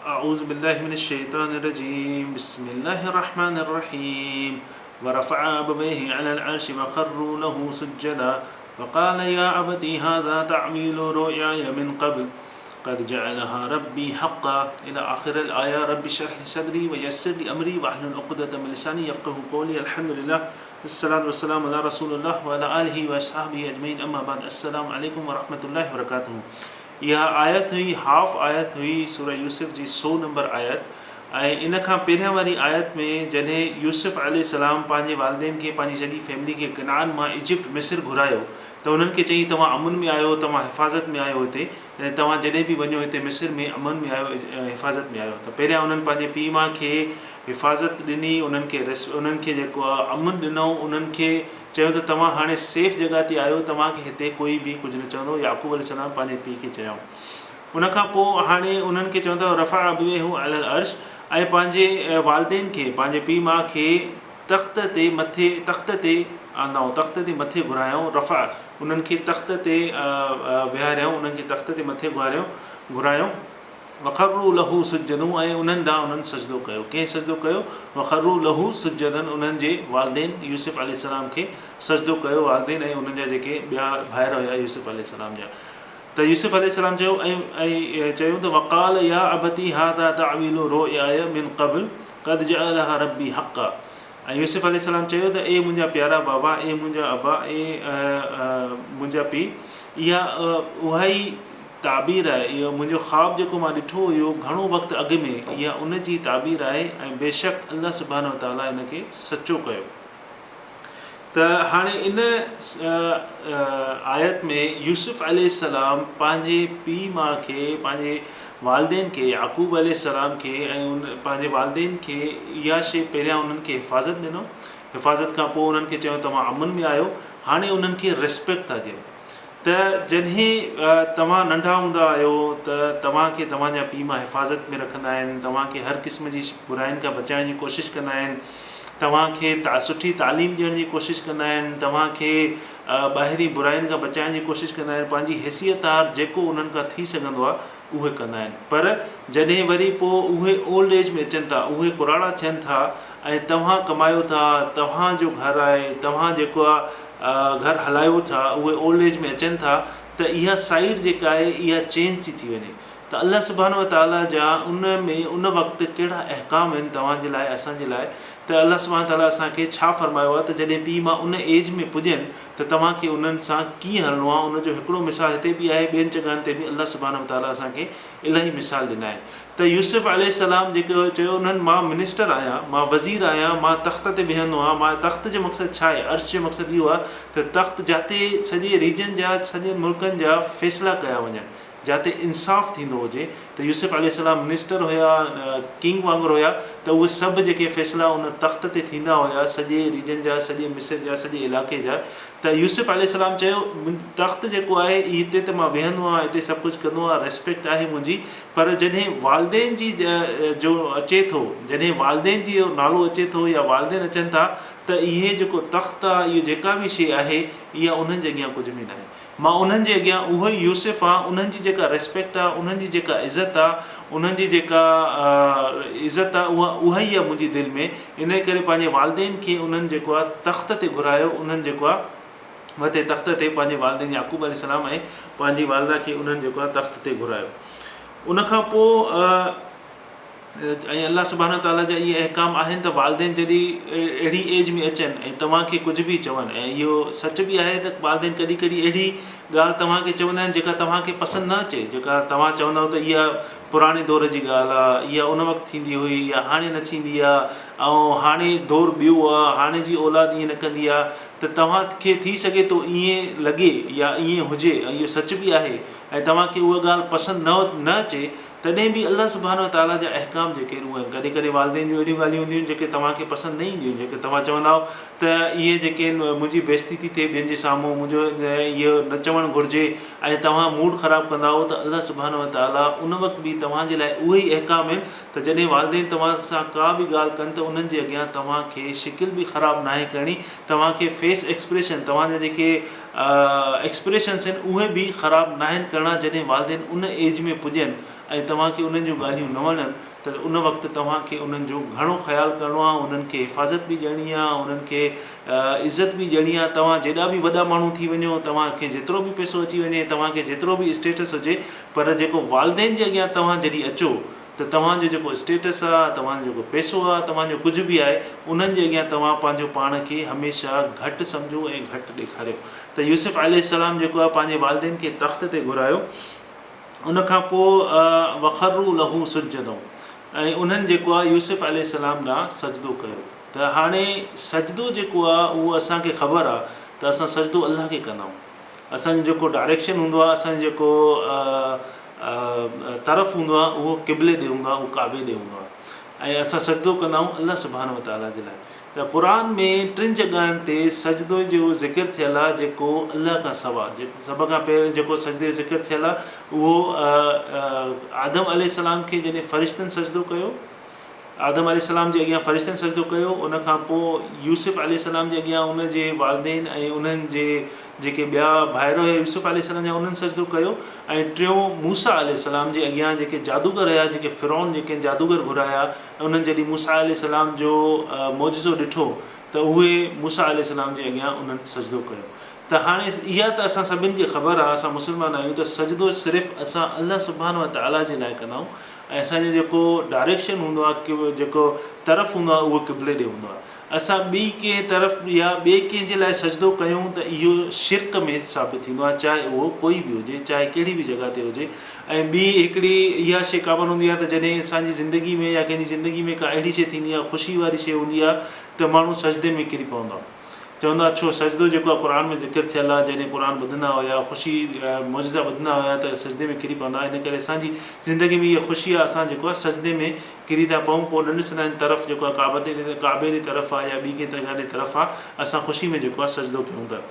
اعوذ بالله من الشيطان الرجيم بسم الله الرحمن الرحيم ورفع ابويه على العرش وخروا له سجدا وقال يا ابتي هذا تعويل رؤياي من قبل قد جعلها ربي حقا الى آخر الآية رب اشرح لي صدري ويسر لي امري واحلل عقدة من لساني يفقهوا قولي الحمد لله والصلاة والسلام على رسول الله وعلى آله واصحابه اجمعين اما بعد السلام عليڪم ورحمة الله وبرڪاته اها آيت هئي هاف آيت هئي سورة يوسف جي سو نمبر آيت ۽ ان کان پهريان واري آيت ۾ جڏهن يوسف عليه السلام پنهنجي والدين کي پنهنجي سڄي فيملي کي ڪنعان مان ايجپٽ مصر گهرايو ته انهن کي چيائين توهان امن ۾ آهيو توهان حفاظت ۾ آهيو هتي ۽ توهان جڏهن به وڃو هتي مصر ۾ امن ۾ آهيو حفاظت ۾ آهيو ته پهريان انهن پنهنجي پيء ماء کي حفاظت ڏني انهن کي انهن کي جيڪو آهي امن ڏنو انهن کي چيو ته توهان هاڻي سيف جڳهه تي آهيو توهان کي هتي ڪوئي به ڪجهه نه چوندو يعقوب عليه السلام پنهنجي پيء کي چيائون ان کان پوء هاڻي انهن کي چون ٿا رفع ابويه علي العرش ۽ پنهنجي والدين کي پنهنجي پيء ماء کي تخت تي مٿي تخت تي آندائون تخت تي مٿي گهرايائون رفع انهن کي تخت تي ويهاريائون انهن کي تخت تي مٿي گهاريائون گهرايائون وخروا له سجدا ۽ انهن ڏانهن انهن سجدو ڪيو. ڪنهن سجدو ڪيو؟ وخروا له سجدا انهن جي والدين يوسف عليه السلام کي سجدو ڪيو والدين ۽ انهن جا جيڪي ٻيا ڀائر هيا يوسف عليه السلام جا ته يوسف عليه السلام چيو ۽ ۽ چيو ته وقال يا ابتي هذا تاويل رؤياي من قبل قد جعلها ربي حقا ۽ يوسف عليه السلام چيو ته اي منهنجا پيارا بابا، اي منهنجا ابا، اي منهنجا پيء، اها اها ئي تعبير آهي، اهو منهنجو خواب جيڪو مان ڏٺو هيو گهڻو وقت اڳ ۾، اها ان جي تعبير آهي ۽ بيشڪ الله سبحانه وتعاليٰ ان کي سچو ڪيو. ته هاڻي ان آيت ۾ يوسف عليه السلام پنهنجي پيء ماء کي پنهنجي والدين کي يعقوب عليه السلام کي ۽ ان پنهنجي والدين کي اها شيء پهريان انهن کي حفاظت ڏنو حفاظت کان پوء انهن کي چيو توهان امن ۾ آهيو هاڻي انهن کي ريسپيڪٽ ٿا ڏين ته جڏهن توهان ننڍا هوندا آهيو ته توهان کي توهان جا پيء ماء حفاظت ۾ رکندا آهن، توهان کي هر قسم جي براين کان بچائڻ جي ڪوشش ڪندا آهن، توهان کي سٺي تعليم ڏيڻ جي ڪوشش ڪندا آهن، توهان کي ٻاهرين براين کان بچائڻ جي ڪوشش ڪندا آهن، پنهنجي حيثيت آهر جيڪو انهن کان ٿي سگهندو آهي اهي ڪندا آهن پر جڏهن وري پوء اهي اولڊ ايج ۾ اچن ٿا اهي ڪراڙا ٿين ٿا ۽ توهان ڪمايو ٿا توهان جو گهر آهي توهان جيڪو آهي گهر هلايو ٿا اهي اولڊ ايج ۾ اچن ٿا ته اها سائيڊ جيڪا آهي اها چينج ٿي ٿي وڃي ته الله سبحانه وتعاليٰ جا ان ۾ ان وقت ڪهڙا احڪام آهن توهان جي لاء اسان جي لاء ته الله سبحانه وتعاليٰ اسان کي ڇا فرمايو آهي ته جڏهن پيء ماء ان ايج ۾ پڄن ته توهان کي انهن سان ڪيئن هلڻو آهي ان جو هڪڙو مثال هتي به آهي ٻين جڳهن تي به الله سبحانه وتعاليٰ اسان کي الاهي مثال ڏنا آهن ته يوسف عليه السلام جيڪو چيو انهن مان منسٽر آهيان، مان وزير آهيان، مان تخت تي ويهندو آهيان، مان تخت جو مقصد ڇا آهي؟ عرش جو مقصد اهو آهي ته تخت جاتي سڄي ريجن جا سڄن ملڪن جا فيصلا ڪيا وڃن، جاتي انصاف ٿيندو هجي ته يوسف عليه السلام منسٽر هيا، ڪنگ وانگر هيا ته اهي سڀ جيڪي فيصلا ان تخت تي ٿيندا هيا سڄي ريجن جا، سڄي مصر جا، سڄي علائقي جا ته يوسف عليه السلام چيو تخت جيڪو آهي هتي ته مان ويهندو آهيان، هتي سڀ ڪجهه ڪندو آهيان، ريسپيڪٽ آهي منهنجي پر جڏهن والدين جي جو اچي ٿو، جڏهن والدين جي نالو اچي ٿو يا والدين اچن ٿا ته اهي جيڪو تخت آهي اهو جيڪا به شيء آهي اها انهن جي اڳيان ڪجهه به ناهي. مان انهن جي اڳيان اهو ئي يوسف آهيان، انهن جي جيڪا ريسپيڪٽ آهي، انهن جي جيڪا عزت آهي، انهن جي جيڪا عزت آهي اها اها ئي آهي منهنجي دل ۾، انهيء ڪري پنهنجي والدين کي انهن جيڪو آهي تخت تي گهرايو، انهن جيڪو آهي مٿي تخت تي پنهنجي والدين يعقوب عليه السلام ۽ پنهنجي والده کي انهن جيڪو آهي تخت تي گهرايو. ان کان پوء ۽ الله سبحانه وتعاليٰ جا اهي احڪام آهن ته والدين جڏهن اهڙي ايج ۾ اچن ۽ توهان کي ڪجهه به چون ۽ اهو سچ به آهي ته والدين ڪڏهن ڪڏهن اهڙي ڳالهه توهان کي چوندا آهن جيڪا توهان کي پسند نه اچي جيڪا توهان چوندؤ ته اها پراڻي دور جي ڳالهه آ، اها ان وقت ٿيندي هئي، اها هاڻي نه ٿيندي آ ۽ هاڻي دور ٻيو آ، هاڻي جي اولاد ائين نه ڪندي آ ته توهان کي ٿي سگهي ٿو ائين لڳي يا ائين هجي ۽ اهو سچ به آهي ۽ توهان کي اها ڳالهه پسند نه نه اچي تڏهن به الله سبحانه وتعاليٰ جا احڪام. احڪام جيڪي آهن اهي آهن. ڪڏهن ڪڏهن والدين جون اهڙيون ڳالهيون هونديون آهن جيڪي توهان کي پسند نه اينديون آهن جيڪي توهان چوندا آهيو ته اهي جيڪي آهن منهنجي بيعزتي ٿي ٿئي ٻين جي سامهون منهنجو اهو نه چوڻ گهرجي ۽ توهان موڊ خراب ڪندا آهيو ته الله سبحانه وتعاليٰ ان وقت به توهان جي لاء اهي ئي احڪام آهن ته جڏهن والدين توهان سان ڪا به ڳالهه ڪن ته انهن جي اڳيان توهان کي شڪل به خراب ناهي ڪرڻي توهان کي فيس ايڪسپريشن توهان جا جيڪي ايڪسپريشنس آهن اهي به خراب ناهن ڪرڻا جڏهن والدين ان ايج ۾ پڄن ۽ توهان کي انهن جون ڳالهيون نه وڻن ته ان وقت توهان کي انهن جو گهڻو خيال ڪرڻو آهي انهن کي حفاظت به ڏيڻي آهي انهن کي عزت به ڏيڻي آهي توهان جيڏا به وڏا ماڻهو ٿي وڃو توهان کي جيترو به پئسو اچي وڃي توهان کي جيترو به اسٽيٽس هجي پر جيڪو والدين جي اڳيان توهان جڏهن اچو ته توهان جو جيڪو اسٽيٽس آ، توهان جو جيڪو پئسو آ، توهان جو ڪجهه به آهي، انهن جي اڳيان توهان پنهنجو پاڻ کي هميشه گهٽ سمجهو ۽ گهٽ ڏيکاريو. ته يوسف عليه السلام جيڪو آ پنهنجي والدين کي تخت تي گهرايو، ان کان پوء وخروا له سجدا ۽ انهن جيڪو آ يوسف عليه السلام ڏانهن سجدو ڪيو. ته هاڻي سجدو جيڪو آ اهو اسان کي خبر آ ته اسان سجدو الله کي ڪندا آهيون. اسان جو جيڪو ڊائريڪشن هوندو آهي اسان جو جيڪو طرف هوندو آهي اهو قبلي ڏي هوندو آهي اهو ڪعبي ڏي هوندو آهي ۽ اسان سجدو ڪندا آهيون الله سبحانه وتعاليٰ جي لاء ته قرآن ۾ ٽن جڳهن تي سجدو جو ذڪر ٿيل آهي جيڪو الله کان سوا سڀ کان پهرين جيڪو سجدي جو ذڪر ٿيل آهي اهو آدم عليه السلام کي جڏهن فرشتن سجدو ڪيو آدم عليه السلام جي اڳيان فرشتن سجدو ڪيو، ان کان پوء يوسف عليه السلام جي اڳيان ان جي والدين ۽ انهن جي جيڪي ٻيا ڀائر هيا يوسف عليه السلام جا انهن سجدو ڪيو ۽ ٽيون موسيٰ عليه السلام جي اڳيان جيڪي جادوگر هيا جيڪي فرعون جيڪي جادوگر گهرايا ۽ انهن جڏهن موسيٰ عليه السلام جو معجزو ڏٺو ته اهي موسيٰ عليه السلام جي اڳيان انهن سجدو ڪيو ته هاڻي اها ته اسان سڀن کي خبر آهي اسان مسلمان آهيون ته سجدو صرف اسان الله سبحانه وتعاليٰ جي لاء ڪندا آهيون ۽ اسان جو جيڪو ڊائريڪشن هوندو آهي جيڪو طرف هوندو آهي اهو قبلي ڏي هوندو آهي اسان ٻي ڪنهن طرف يا ٻئي ڪنهن جي لاء سجدو ڪيون ته اهو شرڪ ۾ ثابت ٿيندو آهي چاهي اهو ڪوئي به هجي چاهي ڪهڙي به جڳهه تي هجي ۽ ٻي هڪڙي اها شيء ڪامن هوندي آهي ته جڏهن اسان جي زندگي ۾ يا ڪنهن جي زندگي ۾ ڪا اهڙي شيء ٿيندي آهي خوشي واري شيء هوندي آهي ته ماڻهو سجدي ۾ ڪري پوندو آهي چوندا ڇو سجدو جيڪو آهي قرآن ۾ ذڪر ٿيل آهي جڏهن قرآن ٻڌندا هيا خوشي معجزا ٻڌندا هيا ته سجدي ۾ ڪري پوندا ان ڪري اسان جي زندگي ۾ اها خوشي آهي اسان جيڪو آهي سجدي ۾ ڪري ٿا پئون پوء نه ڏسندا آهن طرف جيڪو آهي ڪعبي ڪعبي جي طرف آهي يا ٻي ڪنهن جڳهه جي طرف آهي اسان خوشي ۾ جيڪو آهي سجدو ڪيون ٿا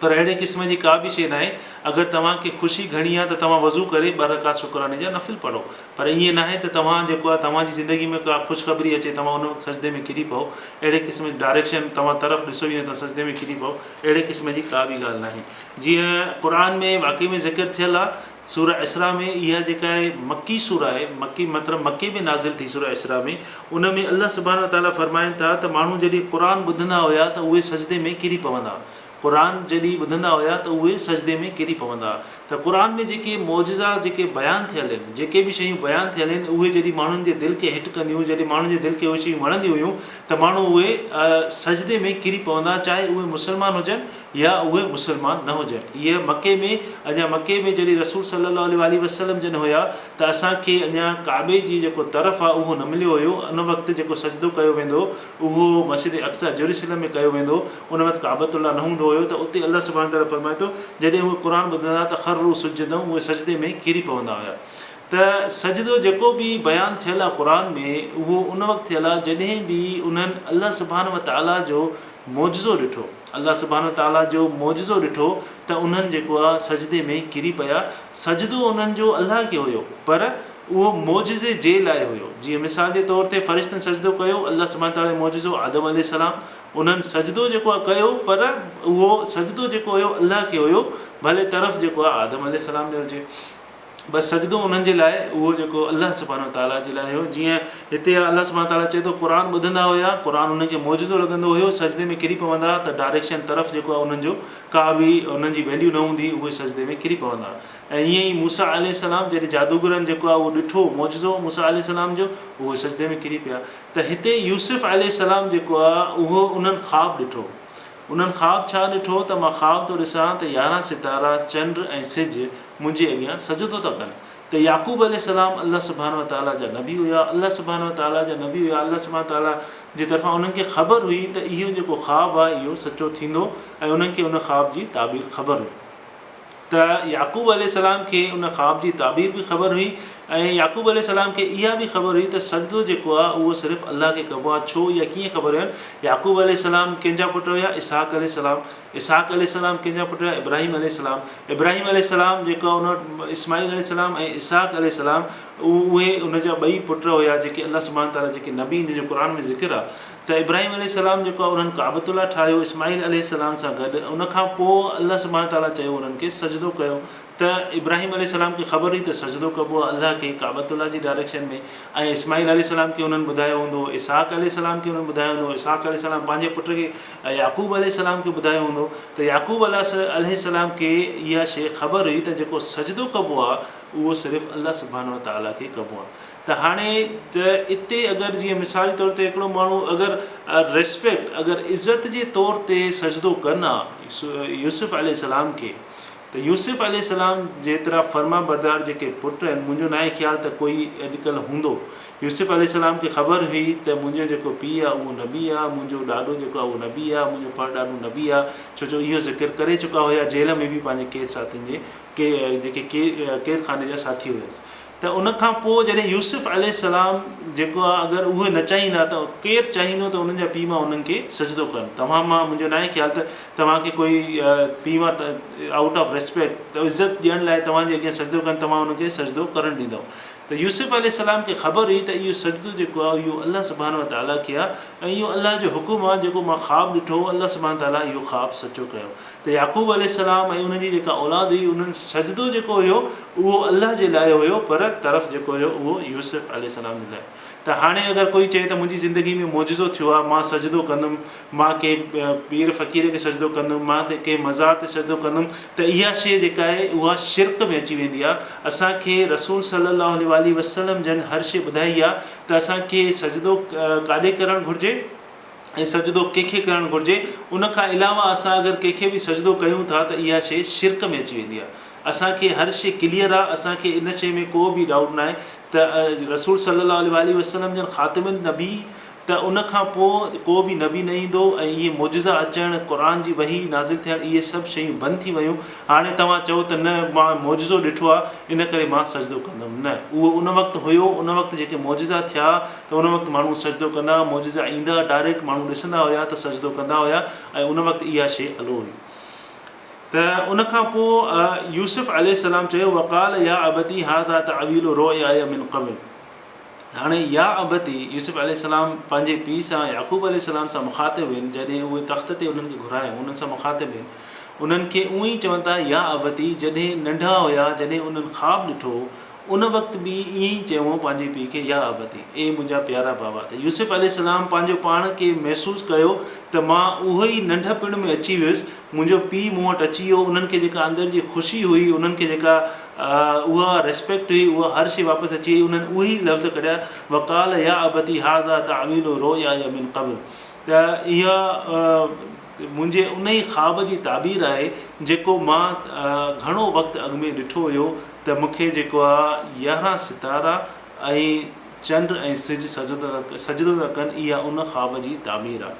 پر اهڙي قسم جي ڪا به شيء ناهي، اگر توهان کي خوشي گهڻي آهي ته توهان وضو ڪري ٻه رڪعت شڪراني جا نفل پڙهو، پر ائين ناهي ته توهان جيڪو آهي توهان جي زندگي ۾ ڪا خوشخبري اچي توهان ان وقت سجدي ۾ ڪري پئو، اهڙي قسم جي ڊائريڪشن توهان طرف ڏسو ئي نه ته سجدي ۾ ڪري پئو، اهڙي قسم جي ڪا به ڳالهه ناهي. جيئن قرآن ۾ واقعي ۾ ذڪر ٿيل آهي سوره اسراء ۾ اها جيڪا آهي مڪي سوره آهي مڪي مطلب مڪي ۾ نازل ٿي سوره اسراء ۾ ان ۾ الله سبحانه وتعاليٰ فرمائن ٿا ته ماڻهو جڏهن قرآن ٻڌندا هيا ته اهي سجدي ۾ ڪري پوندا قرآن جڏهن ٻڌندا هيا ته اهي سجدي ۾ ڪري پوندا ها ته قرآن ۾ جيڪي معجزا جيڪي بيان ٿيل آهن جيڪي به شيون بيان ٿيل آهن اهي جڏهن ماڻهن جي دل کي هٽ ڪنديون هيون جڏهن ماڻهن جي دل کي اهي شيون وڻنديون هيون ته ماڻهو اهي سجدي ۾ ڪري پوندا چاهي اهي مسلمان هجن يا اهي مسلمان نه هجن اهي مڪي ۾ اڃا مڪي ۾ جڏهن رسول صلي الله عليه واٰله وسلم جن هيا ته اسان کي اڃا ڪعبي جي جيڪو طرف آهي اهو نه مليو هيو ان وقت جيڪو سجدو ڪيو ويندو اهو مسجد اقصيٰ جيروسلم ۾ ڪيو ويندو هو، ان وقت ڪعبة الله نه هوندو هيو ته اتي الله سبحانه وتعاليٰ فرمائي ٿو، جڏهن اهي قرآن ٻڌندا ته خروا سجدا اهي سجدي ۾ ڪري پوندا هيا ته سجدو جيڪو به بيان ٿيل آهي قرآن ۾ اهو ان وقت ٿيل آهي جڏهن به انهن الله سبحانه وتعاليٰ جو معجزو ڏٺو الله سبحانه وتعاليٰ جو معجزو ڏٺو ته انهن جيڪو آهي سجدي ۾ ڪري پيا سجدو انهن جو الله کي هيو پر اهو معجزي جي لاء هيو، جيئن مثال جي طور تي فرشتن سجدو ڪيو، الله سبحانه وتعالي جو معجزو آدم عليه السلام انهن سجدو جيڪو آهي ڪيو پر اهو سجدو جيڪو هيو الله کي هيو ڀلي طرف جيڪو آهي آدم عليه السلام ڏي هجي بس سجدو انهن جي لاء اهو جيڪو الله سبحانه وتعالي جي لاء هيو جيئن هتي الله سبحانه وتعالي چئي ٿو قرآن ٻڌندا هيا قرآن انهن کي معجزو لڳندو هيو سجدي ۾ ڪري پوندا ته ڊائريڪشن طرف جيڪو آهي انهن جو ڪا به انهن جي ويليو نه هوندي اهي سجدي ۾ ڪري پوندا ۽ ائين ئي موسيٰ عليه السلام جڏهن جادوگرن جيڪو آهي اهو ڏٺو معجزو موسيٰ عليه السلام جو اهي سجدي ۾ ڪري پيا ته هتي يوسف عليه السلام جيڪو آهي اهو انهن خواب ڏٺو انهن خواب ڇا ڏٺو ته مان خواب ٿو ڏسان ته 11 ستارا چنڊ ۽ سج منهنجي اڳيان سجدو ٿا ڪن ته يعقوب عليه السلام الله سبحانه وتعاليٰ جا نبي هيا الله سبحانه وتعاليٰ جا نبي هيا الله سبحانه وتعاليٰ جي طرفان انهن کي خبر هئي ته اهو جيڪو خواب آهي اهو سچو ٿيندو ۽ انهن کي ان خواب جي تعبير خبر هئي. ته يعقوب عليه السلام کي ان خواب جي تعبير به خبر هئي ۽ يعقوب عليه السلام کي اها به خبر هئي ته سجدو جيڪو آهي اهو صرف الله کي ڪبو آهي ڇو يا ڪيئن خبر هين يعقوب عليه السلام ڪنهن جا پٽ هيا اسحاق عليه السلام اسحاق عليه السلام ڪنهن جا پٽ هيا ابراهيم عليه السلام ابراهيم عليه السلام جيڪو ان وٽ اسماعيل عليه السلام ۽ اسحاق عليه السلام اهي ان جا ٻئي پٽ هيا جيڪي الله سبحانه تعالٰي جيڪي نبي جن جو قرآن ۾ ذڪر آهي ته ابراهيم عليه السلام جيڪو آهي انهن ڪعبة الله ٺاهيو اسماعيل عليه السلام سان گڏ ان کان پوء الله سبحانه تعالٰي چيو انهن کي سجدو ڪيو ته ابراهيم عليه السلام کي خبر هئي ته سجدو ڪبو آهي الله کي ڪعبة الله جي ڊائريڪشن ۾ ۽ اسماعيل عليه السلام کي انهن ٻڌايو هوندو اسحاق عليه السلام کي انهن ٻڌايو هوندو اسحاق عليه السلام پنهنجي پٽ کي يعقوب عليه السلام کي ٻڌايو هوندو ته يعقوب عليه السلام کي اها شيء خبر هئي ته جيڪو سجدو ڪبو آهي اهو صرف الله سبحانه وتعالٰي کي ڪبو آهي ته هاڻي ته اتي اگر جيئن مثال جي طور تي هڪڙو ماڻهو اگر ريسپيڪٽ اگر عزت جي طور تي سجدو ڪن ها يوسف عليه السلام کي ته يوسف عليه السلام جيترا فرمانبردار جيڪي پٽ آهن منهنجو ناهي خيال ته ڪوئي اڄڪلهه هوندو. يوسف عليه السلام کي خبر هئي ته منهنجو جيڪو پيء آهي اهو نبي آهي منهنجو ڏاڏو جيڪو آهي اهو نبي آهي منهنجو پڙ ڏاڏو نبي آهي ڇو جو اهو ذڪر ڪري چڪا هيا جيل ۾ به پنهنجي قيد ساٿين جي جيڪي قيد خاني جا ساٿي هيس ته ان کان پوء جڏهن يوسف عليه السلام جيڪو آهي اگر اهي نه چاهيندا ته ڪير چاهيندو ته انهن جا پيء ماء انهن کي سجدو ڪن توهان مان منهنجو ناهي خيال ته توهان کي ڪوئي پيء ماء آئوٽ آف ريسپيڪٽ ته عزت ڏيڻ لاء توهان جي اڳيان سجدو ڪن توهان انهن کي سجدو ڪرڻ ڏيندؤ ته يوسف عليه السلام کي خبر هئي ته اهو سجدو جيڪو آهي اهو الله سبحانه وتعاليٰ کي آهي ۽ اهو الله جو حڪم آهي جيڪو مان خواب ڏٺو هو الله سبحانه وتعاليٰ اهو خواب سچو ڪيو ته يعقوب عليه السلام ۽ انهن جي جيڪا اولاد هئي انهن سجدو جيڪو هيو اهو الله جي لاء هيو پر طرف جيڪو هيو اهو يوسف عليه السلام جي لاء ته هاڻي اگر ڪوئي چئي ته منهنجي زندگي ۾ معجزو ٿيو آهي مان سجدو ڪندم مان ڪنهن پير فقير کي سجدو ڪندم مان ڪنهن مزار تي سجدو ڪندم ته اها شيء جيڪا آهي اها شرڪ ۾ اچي ويندي آهي اسان کي رسول صلي الله عليه واٰله وسلم جن هر شيء ٻڌائي آهي ته اسان کي سجدو ڪاڏي ڪرڻ گهرجي ۽ سجدو ڪنهن کي ڪرڻ گهرجي، ان کان علاوه اسان اگر ڪنهن کي به سجدو ڪيون ٿا ته اها شيء شرڪ ۾ اچي ويندي آهي. اسان کي هر شيء ڪليئر آهي، اسان کي ان شيء ۾ ڪو به ڊائوٽ ناهي ته رسول صلي الله عليه واٰله وسلم جن خاتم النبي ته ان کان پوء ڪو به نبي نه ايندو ۽ اهي معجزا اچڻ، قرآن جي وحي نازل ٿيڻ اهي سڀ شيون بند ٿي ويون، هاڻي توهان چئو ته نه مان معجزو ڏٺو آهي ان ڪري مان سجدو ڪندم نه اهو ان وقت هيو ان وقت جيڪي معجزا ٿيا ته ان وقت ماڻهو سجدو ڪندا ها، معجزا ايندا ها، ڊائريڪٽ ماڻهو ڏسندا هيا ته سجدو ڪندا هيا ۽ ان وقت اها شيء الو هئي. ته ان کان پوء يوسف عليه السلام چيو وقال يا ابتي هذا تاويل رؤياي من قبل هاڻي يا ابتي يوسف عليه السلام پنهنجي پيء سان يعقوب عليه السلام سان مخاطب هين جڏهن اهي تخت تي انهن کي گهرايو انهن سان مخاطب هين انهن کي اونئن ئي چون ٿا يا ابتي جڏهن ننڍا هيا جڏهن انهن خواب ڏٺو ان وقت به ائين ئي چيو هو پنهنجي پيء کي، يا ابتي، اي منهنجا پيارا بابا! ته يوسف عليه السلام پنهنجو پاڻ کي محسوس ڪيو ته مان اهو ئي ننڍپڻ ۾ اچي ويس، منهنجو پيء مون وٽ اچي ويو، انهن کي جيڪا اندر جي خوشي هئي، انهن کي جيڪا اها ريسپيڪٽ هئي، اها هر شيء واپس اچي وئي، انهن اهي ئي لفظ ڪڍيا، وقال يا ابتي هذا تاويل رؤياي من قبل ته اها منهنجي انهي خواب جي تعبير آهي جيڪو مان گهڻو وقت اڳ ۾ ڏٺو هيو ته مون کي جيڪو آ 11 ستارا ۽ چنڊ ۽ سج سجدو ٿا ڪن اها ان خواب جي تعبير آ.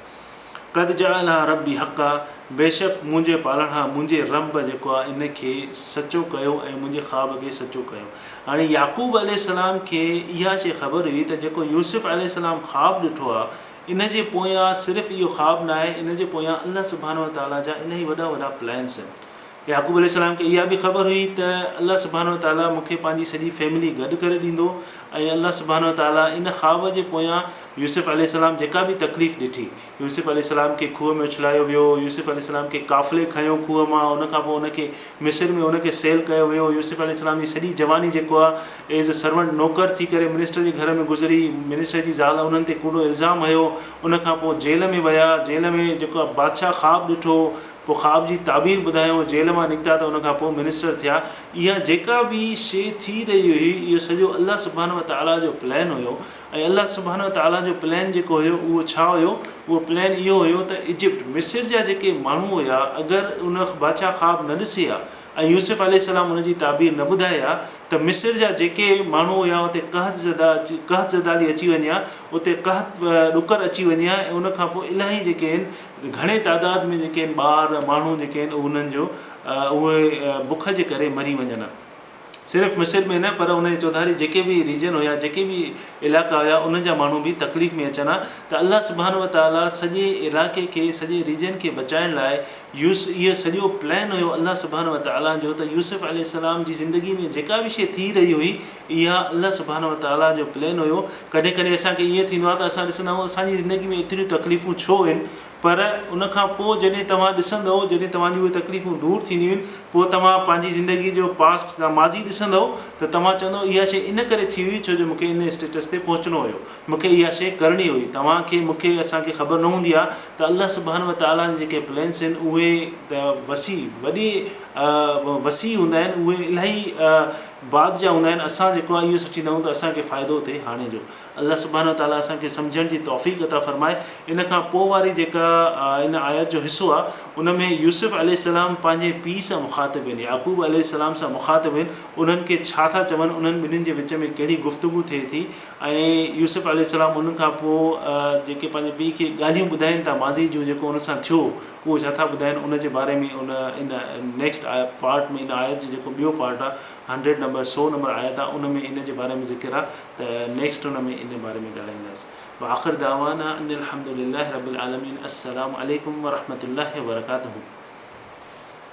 قد جعلها ربي حقا بيشڪ منهنجي پالڻهار منهنجي رب جيڪو آ ان کي سچو ڪيو ۽ منهنجي خواب کي سچو ڪيو. هاڻي يعقوب عليه السلام کي اها شيء خبر هئي ته جيڪو يوسف عليه السلام خواب ڏٺو آ ان جي پويان صرف اهو خواب ناهي، ان جي پويان الله سبحانه وتعاليٰ جا الاهي وڏا وڏا پلانس آهن. يعقوب عليه السلام کي اها به خبر هئي ته الله سبحانه وتعاليٰ مون کي پنهنجي سڄي فيملي گڏ ڪري ڏيندو ۽ الله سبحانه وتعاليٰ ان خواب جي پويان يوسف عليه السلام جيڪا به تڪليف ڏٺي، يوسف عليه السلام کي کوهه ۾ اڇلايو ويو، يوسف عليه السلام کي قافلي کنيو کوهه مان، ان کان پوء ان کي مصر ۾ ان کي سيل ڪيو ويو، يوسف عليه السلام جي سڄي جواني جيڪو آهي ايز اي سرونٽ نوڪر ٿي ڪري منسٽر جي گهر ۾ گذري، منسٽر جي زال انهن تي ڪوڙو الزام هنيو، ان کان پوء جيل ۾ ويا، جيل ۾ جيڪو آهي بادشاهه خواب ڏٺو، پوء خواب جي تعبير ٻڌايائون، جيل مان نڪتا ته ان کان پوء منسٽر ٿيا، اها جيڪا به شيء ٿي رهي هئي اهو سڄو الله سبحانه وتعاليٰ جو پلان هيو ۽ الله سبحانه وتعاليٰ جو پلان جيڪو هيو اهو ڇا هيو؟ اهو پلان اهو هيو ته ايجپٽ، مصر، جا جيڪي ماڻهو هيا اگر ان بادشاهه خواب نه ڏسي ها، ۽ يوسف عليه السلام ان جي تعبير نه ٻڌائي ها ته مصر جا جيڪي ماڻهو هيا اتي قحط زده قحط زدالي اچي وڃي ها اتي قحط ڏڪر اچي وڃي ها ۽ ان کان پوء الاهي جيڪي آهن گهڻي تعداد ۾ جيڪي آهن ٻار ماڻهو جيڪي آهن انهن جو اهي بک جي ڪري مري وڃن ها. صرف مصر ۾ نه پر ان جي چوڌاري جيڪي به ريجن هيا جيڪي به علائقا هيا انهن جا ماڻهو به تڪليف ۾ اچن ها ته الله سبحانه وتعاليٰ سڄي علائقي کي سڄي ريجن کي بچائڻ لاء يوس اهو سڄو پلان هيو الله سبحانه وتعاليٰ جو ته يوسف عليه السلام جي زندگي ۾ جيڪا به شيء ٿي رهي هئي اها الله سبحانه وتعاليٰ جو پلان هيو. ڪڏهن ڪڏهن اسان کي ائين ٿيندو آهي ته اسان ڏسندا آهيون اسان جي زندگي ۾ ايتريون تڪليفون ڇو آهن پر ان کان پوء جڏهن توهان ڏسندؤ، جڏهن توهان جون اهي تڪليفون دور ٿينديون آهن، پوء توهان پنهنجي زندگيء جو پاسٽ يا ماضي ڏسندؤ ته توهان چوندؤ اها شيء ان ڪري ٿي هئي ڇو جو مون کي ان اسٽيٽس تي پهچڻو هيو، مون کي اها شيء ڪرڻي هئي. توهان کي، مون کي، اسان کي خبر نه هوندي آهي ته الله سبحانه وتعاليٰ جا جيڪي پلانس آهن اهي ته وسيع، وڏي وسيع هوندا آهن، اهي الاهي بعد جا هوندا آهن، اسان جيڪو آهي اهو سوچيندا آهيون ته اسان کي فائدو ٿئي هاڻي جو. الله سبحانه وتعاليٰ اسان کي سمجهڻ جي توفيق عطا فرمائي. ان کان پوء واري جيڪا ان آيت جو حصو آهي ان ۾ يوسف عليه السلام پنهنجي پيء سان مخاطب آهن يعقوب عليه السلام سان مخاطب آهن انهن کي ڇا ٿا چون انهن ٻنهين جي وچ ۾ ڪهڙي گفتگو ٿئي ٿي ۽ يوسف عليه السلام انهن کان پوء جيڪي پنهنجي پيء کي ڳالهيون ٻڌائين ٿا ماضي جون جيڪو ان سان ٿيو اهو ڇا ٿا ٻڌائين ان جي باري ۾ ان ان نيڪسٽ پارٽ ۾ ان آيت جو جيڪو ٻيو پارٽ آهي هنڊريڊ نمبر سو نمبر آيت آهي ان ۾ ان جي باري ۾ ذڪر آهي ته نيڪسٽ ان ۾ ان باري ۾ ڳالهائينداس واخر دعوانا ان الحمد لله رب العالمين السلام عليڪم ورحمة الله وبرڪاته.